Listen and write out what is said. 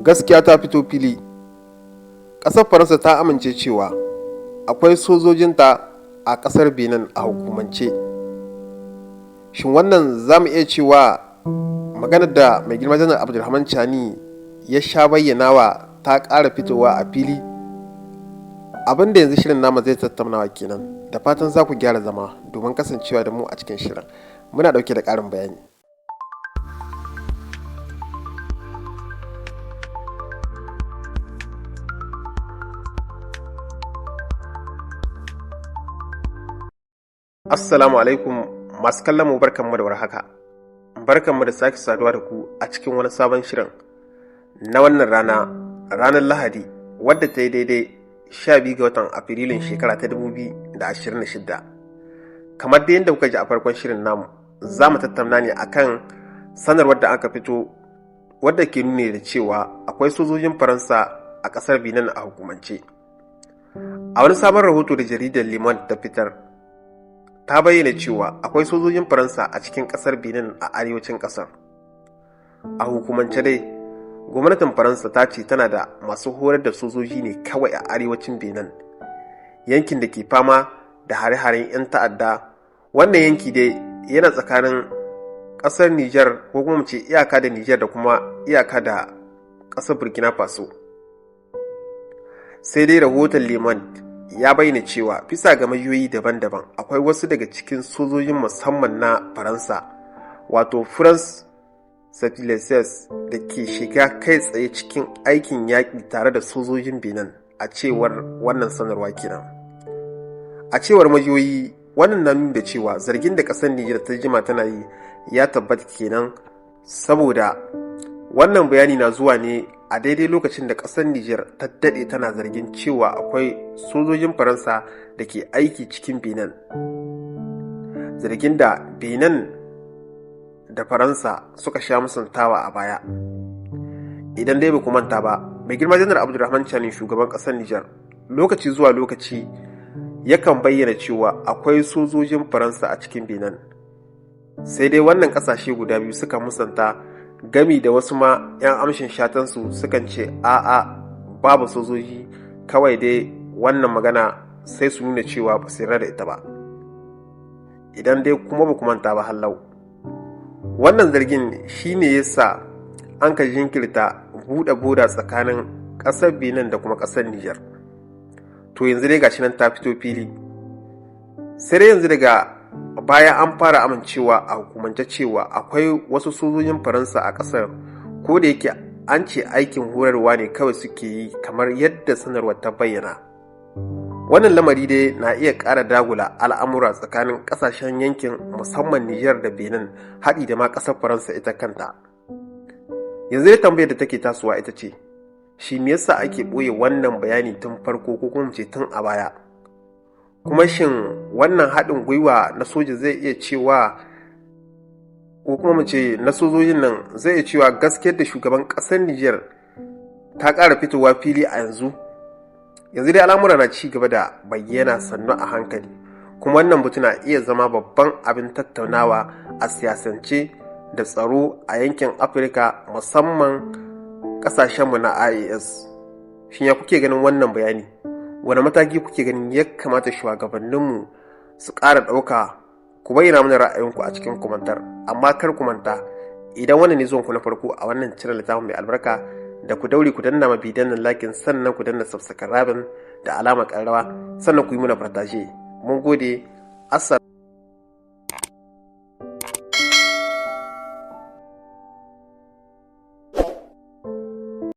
Gaskiya ta fito fili. Ƙasar Faransa ta amince cewa akwai sojojinta a ƙasar Benin a hukumance. Shin wannan za mu iya cewa maganar da mai girma Janar Abdurrahman Chani ya sha bayyanawa ta ƙara fitowa a fili? Abin da yanzu shirin namu zai tattaunawa kenan, da fatan za ku gyara zama domin kasancewa da mu a cikin shirin. Muna ɗauke da ƙarin bayani. Assalamu alaikum masu kallon mu, barkanmu da warhaka. Barkanmu da sake saduwa da ku a cikin wani sabon shirin na wannan rana, ranar Lahadi, wadda ta yi daidai 12 ga watan Afrilun shekara ta 2026. Kamar da yadda kuka ji a farkon shirin namu, za mu tattauna ne akan sanarwar da aka fito wadda ke nuni da cewa akwai sojojin Faransa a ƙasar Benin a hukumance. A wani sabon rahoto da jaridar Le Monde ta fitar, ta bayyana cewa akwai sojojin Faransa a cikin kasar Benin a arewacin kasar. A hukumance dai, gwamnatin Faransa ta ce tana da masu horar da sojoji ne kawai a arewacin Benin, yankin da ke fama da hare-haren 'yan ta'adda. Wannan yanki dai yana tsakanin kasar Niger, ko kuma ce iyaka da Niger, da kuma iyaka da kasar Burkina Faso. Sai dai rahoton Le Monde ya bayyana cewa bisa ga majiyoyi daban-daban, akwai wasu daga cikin sojojin musamman na Faransa, wato France Specialises, da ke shiga kai tsaye cikin aikin yaƙi tare da sojojin Benin, a cewar wannan sanarwa kenan. A cewar majiyoyi, wannan na nuna da cewa zargin da ƙasar Nijar ta jima tana yi ya tabbata kenan, saboda wannan bayani na zuwa ne a daidai lokacin da ƙasar Nijar ta daɗe tana zargin cewa akwai sojojin Faransa da ke aiki cikin Benin. Zargin da Benin da Faransa suka sha musantawa a baya. Idan dai ba ku manta ba, mai girma Janar Abdulrahman Chani, shugaban ƙasar Nijar, lokaci zuwa lokaci yakan bayyana cewa akwai sojojin Faransa a cikin Benin. Sai dai wannan ƙasashe guda biyu suka musanta, gami da wasu ma 'yan amshin shatansu sukan ce a'a, babu sojoji, kawai dai wannan magana sai su nuna cewa ba su yarda da ita ba. Idan dai kuma ba manta ba hallau, wannan zargin shine yasa an ka jinkirta buɗe boda tsakanin ƙasar Benin da kuma ƙasar Niger. To yanzu dai gashi nan ta fito fili. Sai dai yanzu daga baya an fara amincewa a hukumance cewa akwai wasu sojojin Faransa a ƙasar, ko da yake an ce aikin horarwa ne kawai suke yi, kamar yadda sanarwar ta bayyana. Wannan lamari dai na iya ƙara dagula al'amura tsakanin ƙasashen yankin, musamman Nijar da Benin, haɗi da ma ƙasar Faransa ita kanta. Yanzu dai tambayar da take tasowa ita ce, shi me yasa ake ɓoye wannan bayani tun farko, ko kuma ce tun a baya? Kuma shin wannan haɗin gwiwa na soja zai iya cewa, ko kuma mu ce na sojojin nan, zai iya cewa gaskiyar da shugaban ƙasar Nijar ta ƙara fitowa fili a yanzu? Yanzu dai al'amura na ci gaba da bayyana sannu a hankali, kuma wannan batu na iya zama babban abin tattaunawa a siyasance da tsaro a yankin Afirka, musamman ƙasashenmu na IAS. Shin ya kuke ganin wannan bayani? Wani mataki kuke ganin ya kamata shugabanninmu su ƙara ɗauka? Ku bayyana mana ra'ayinku a cikin komantar. Amma kar ku manta, idan wannan ne zuwanku na farko a wannan channel tamu mai albarka, da ku daure ku danna ma bidiyon nan like, sannan ku danna subscribe da alamar ƙararrawa, sannan ku yi mana partage. Mun gode. Assalamu.